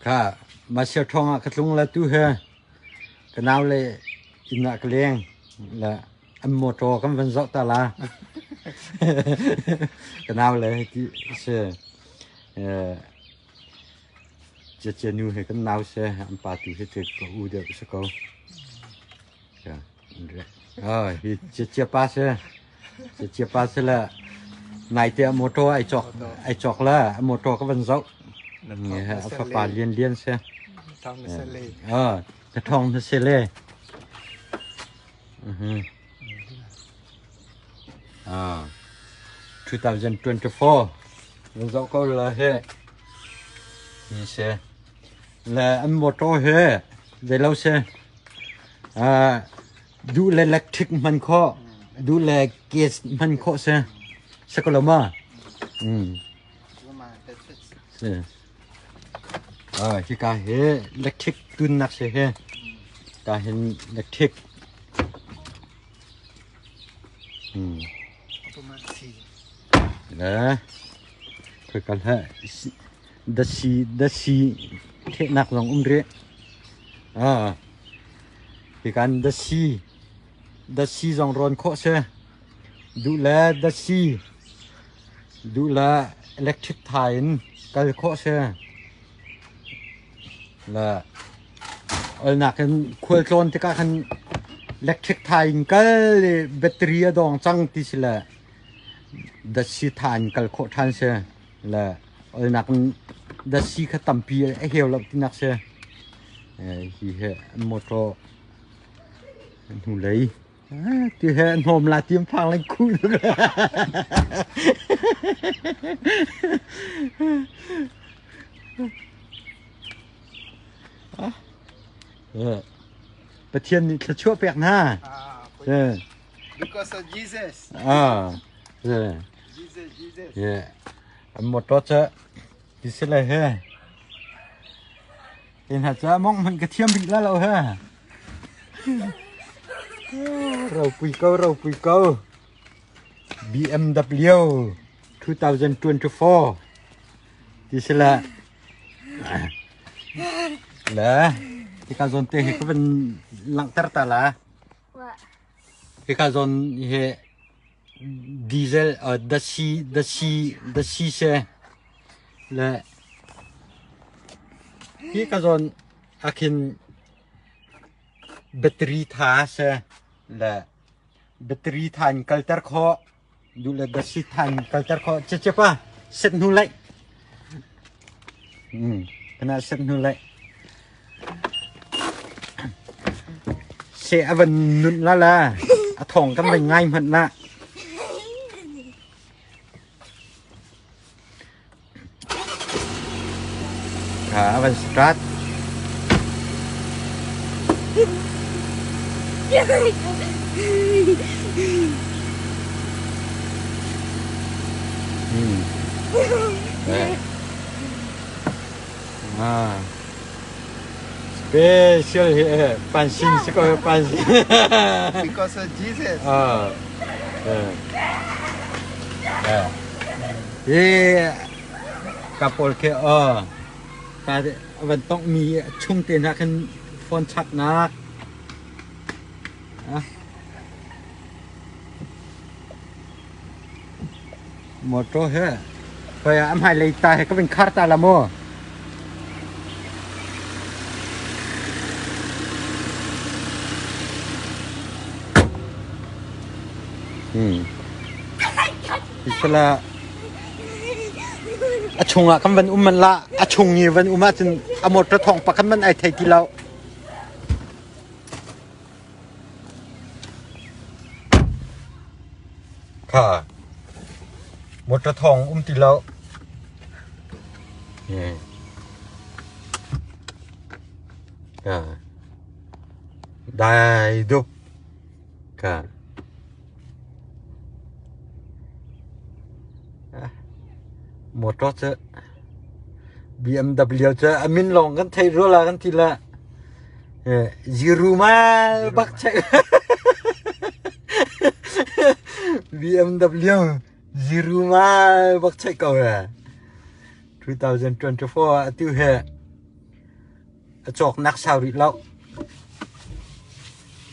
Kha Masia ṭhawng ah ka tlung la tu he ka nau le inn ah ka leng la an motor kan van zoh ta la. Ka nau le ti si Cia nu he kan nau se an pa tu hi cu ka u deuh si ko. Oh, hi cia pa si. Cia pa si le naite ah motor ai cawk ai cawk le motor ka van zoh. A fapa lian lian si. Ah, na thong na si le. Ah, 2024 van zoh ko la he. Hi si. Le an motor he zeilo si. Ah, duh le electric hman khawh, duh le gas hman khawh si. Si ko lo ma? Mm. Si. Ah, hika hi electric tunnak si hi. Ka hin electric. Mm. Le khoi kal he dasi dasi thehnak zong um rih. Ah. Hikan dasi dasi zong rawn khawh si. Duh le dasi duh le electric tha in kal khawh si. Le olnak in khualtlawn tikah khan electric tha in kal i battery a dong cang ti si le dasi tha in kal khawh ṭhan si. Le olnak in dasi kha tampi a heu lo tinak si. Hi he motor hnulei ti he hnawm la tim phang leng khu Pathian nih thluachuah pek hna. Because of Jesus. Ah. Jesus, Jesus. Yeah. Motor cu ti si le he. Te hna cu mong hmanh ka thiam rih la lo he. Ropui ko, ropui ko. BMW 2024 ti si le. Le, hika zawn te hi ka van langhter ta la. Hika zawn hi diesel dasi dasi dasi se le hi ka zawn ah khin battery tha se le battery tha in kalter khawh duh le dasi tha in kalter khawh chechepa set hnu lai kana set hnu lai Se a van nun la la a thawng kan van ngai hmanh la Kha a van start. Hmm. Ah. Special hi pansin si ko pansin. Because of Jesus. Ah. Yeah. Yeah. Ka pawl khi oh. Ka van tong mi chung te hna khin phone chak nak. Ah. Motor he hoi ah a hmailei ta he ka van khar ta la maw? Hmm. Sala a chungah kan van um man la a chung i van um ahcun a motor thawng pakhat man ai thei ti lo. Kha motor thawng um ti lo. Dai dup. Kha. Motor cu BMW cu a min lawng kan thei rua la kan ti la. Ziru ma bak check. BMW ziru ma bak check ko he. 2024 atu he. A cawknak sau rih lo.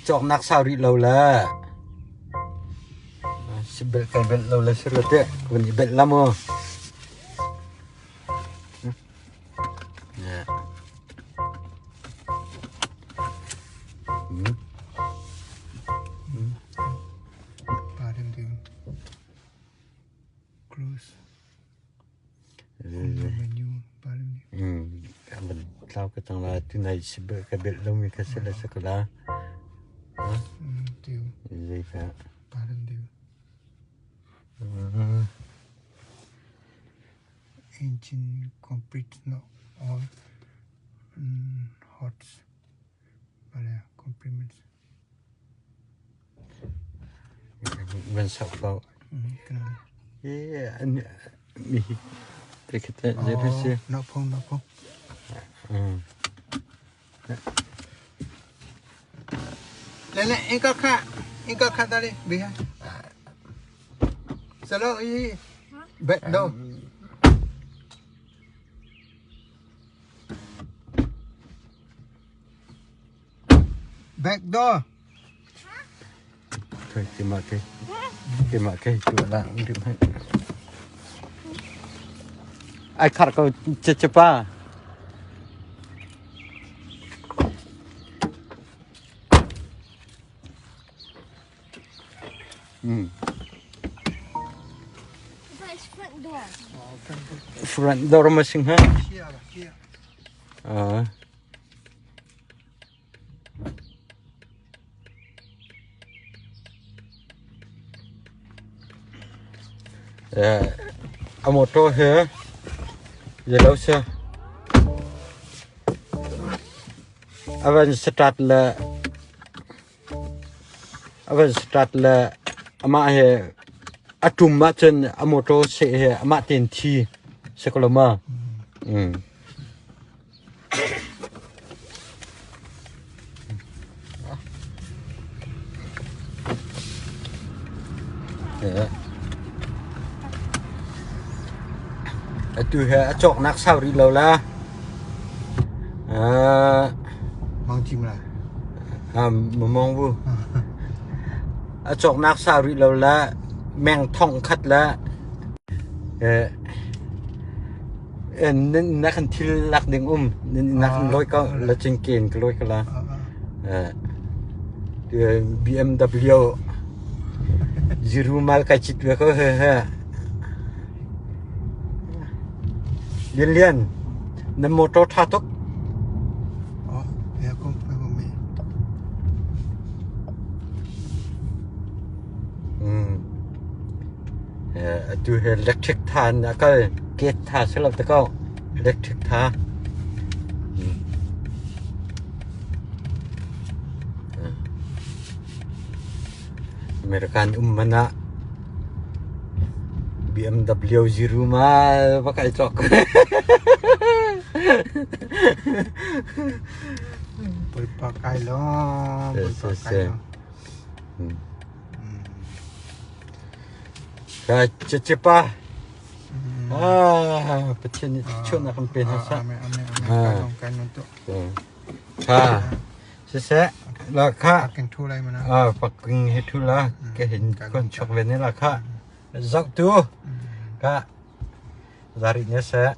Cawknak sau rih lo le si bel kai bel lo le si lo te kun i bel la mu. Yeah. Hmm. Pa dem ding. Close. Home menu. Pa dem ding. Kan tlau ka tang la tu nai si bel ka bel lo mi ka se la se ka la. Tiu. Zei fa. Pa dem ding. Engine complete no all hots. Pala compliments. Van sok ko. Kenapa? Yeah, mi te kete zei fa si. No phone, no phone. 来来，一个看，一个看到的，别看。Salo i bet do. Back door. Thôi, cái mà cái cái mà cái chỗ là cũng được hết. Ai khát có chết chết pa. Ừ. That's front door. Front door mà sinh ha. Kia kia. Ờ. A motor he yellow se avan start le avan start le ama he atum ma chen a motor se he ama ten thi se koloma. Tu he a chok nak sau ri lo la. Mang chim la. Mong bu. A chok nak sau ri lo la meng thong khat la. Na kan thil lak ding na kan loi ka la ching ken ka loi ka la. BMW zero mal ka chit ve ko he he. Liên liên na motor tha tok. Oh, ya kom ko me. Tu he electric tha na ka gate tha se lo ta ko electric tha. American mana BMW zero ma pakai cok. Berpakai lo, berpakai lo. Ka cepa. Ah, pecah cun akan penasa. Amin amin amin. Kan untuk. Ha. Sese la kha. Paking thu lai mana. Ah, paking he thu la ke hin kon chok ve ne la kha. Zok tu. Ka. Zari ne se.